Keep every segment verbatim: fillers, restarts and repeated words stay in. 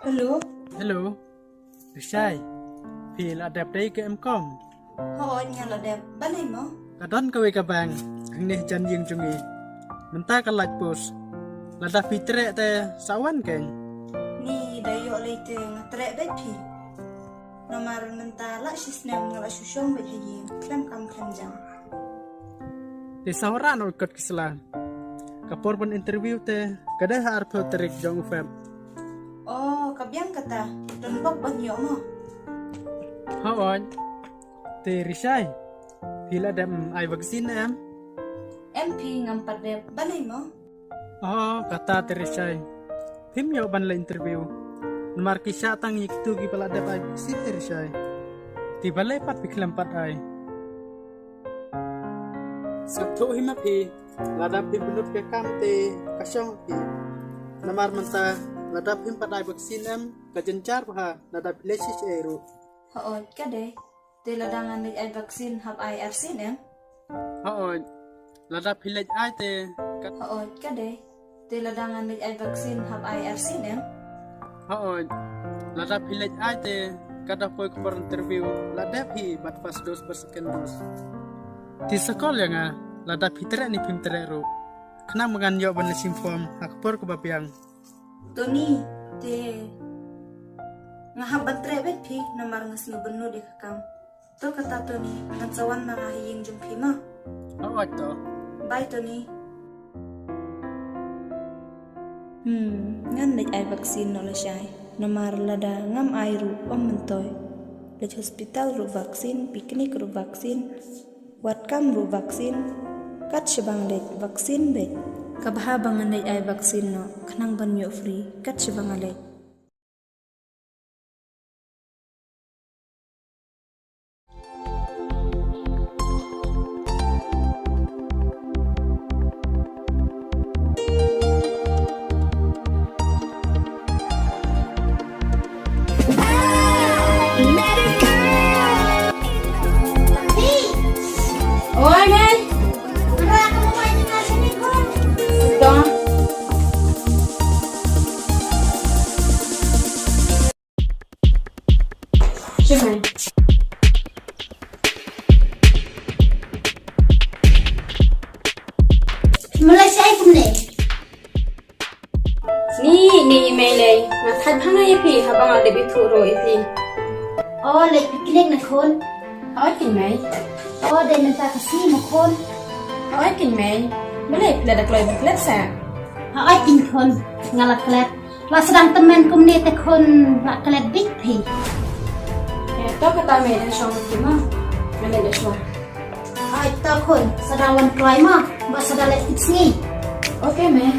Hello. Hello. Rishai. Phi la dep dei ka M Com? Hooid, nga la dep. Balei mo? Ka don kawei ka bank hangne jan ïing jong ngi. Mynta ka lait post. Lada phi treh te sa wan kein. Ni da ïoh lei te nga treh beit phi. Namar mynta la shisnem nga la shu shong beit ha ïing khlem kam khlem jam. Te sa wanrah noh kot ki sla. Ka por ban interview te ka dei ha arphew tarik jong u Feb. Oh, ka biang kata. Don bok ban ïoh mo? Hooid. Te Rishai, phi la dep ai vaccine em? Em phi, ngam pat dep. Balei mo? Oh, kata te Rishai. Phim ïoh ban leit interview. Namar ki shah tang ïa kitu kiba la dep ai vaccine te Rishai. Te balei pat phi khlem pat ai? Sngap thuh hi ma phi, lada phim pynlut ka kam te ka shong phi. Namar mynta lada phim pat ai vaccine em, ka jynjar bha lada phi leit shisha ruh. Hooid, ka dei. Te lada ngan leit ai vaccine hap ai arsien em? Hooid. Lada phi leit ai te ka... Hooid, ka dei. Te lada ngan leit ai vaccine hap ai arsien em? Hooid. Lada phi leit ai te ka da poi ka por interview la dep hi bad first dose bad second dose. Te sa call ïa nga lada phi treh ne phim treh ruh. Khnang ba ngan ïoh ban leit shim form ha ka por kaba biang. Tony, te nga hap ban treh beit phi namar nga sngew bynnud ïa ka kam. To kata Tony, ngan sa wan ma nga ha ïing jong phi mo. Hooid to. Bye Tony. Hmm, ngan leit ai vaccine noh lashai. Namar lada ngam ai ruh ym myntoi. Leit hospital ruh vaccine, picnic ruh vaccine. Wat kam ruh vaccine, kat shaba nga leit vaccine beit. Ka bha ba ngan leit ai vaccine noh, khnang ban ïoh free, kat shaba nga leit. Oi, Mei. To. Shimei. Malai shai kumne. Ni, ni i Mei lei. Nga thait bha nga ïa phi, haba nga dep ithuh ruh ïa phi. O, leit picnic na khun. Hooid keiñ Mei. O, dei mynta ka sngi mo khun. Hooid keiñ Mei. Balei phi la da kloi ban klet sa? Hooid keiñ khun. Nga la klet. La sdang tymmen kumne te khun la klet beit phi. Eh, to kata Mei, dang shong ki mo. Nga leit da shuwa. Ai, to khun, sa da wan kloi mo, ba sa da leit tip sngi. Okay Mei.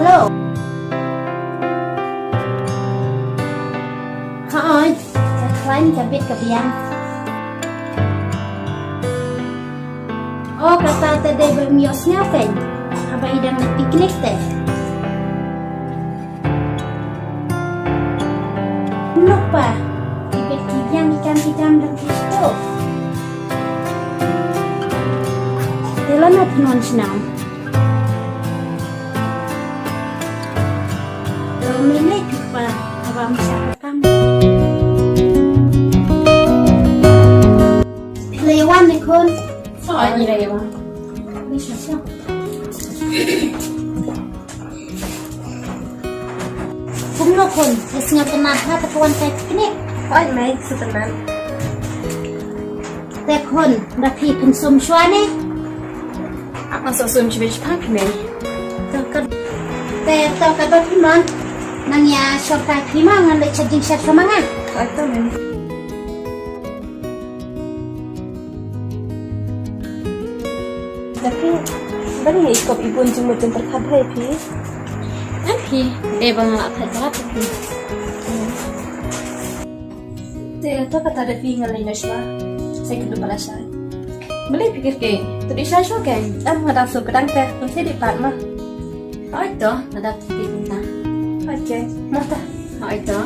Hello. Hooid, ka khlaiñ ka bit ka biang. O kata te dei ba ym ïohsngew kein. Haba i dang leit picnic te. Kumno pa? Ki bit ki biang ki kam ki jam dang ki to. Te lano phi mon shnam? Te me leit pa haba me shah ka kam. Phi la ïa wan ne khun? Hooid, ngi la ïa wan. Kumno khun, phi sngewtynnat ha te ka wan kai picnic? Hooid mei, sngewtynnat. Te khun, da phi pynsum shuwa ne? Ap nga shu sum shibit shipang phi mei. To ka, te to ka dei phi mon. Nang ïa shong kai phi ma, ngan leit sha jingsher shuwa ma nga. Hooid to mei. Da phi, balei i kop i bun jingmut jingpyrkhat bha ïa phi? Em phi, dei ba nga la thait bha ïa phi. Te to kata da phi, ngan leit noh shuwa. Sa ïakynduh bad la shai. Balei phi kyrkieh? To dih shai shuwa kein. Em, nga dang shu kdang te, ym shym dih pat ma. Hooid to, nga dang kyrkieh mynta. Hooid kein, mo ta. Hooid to.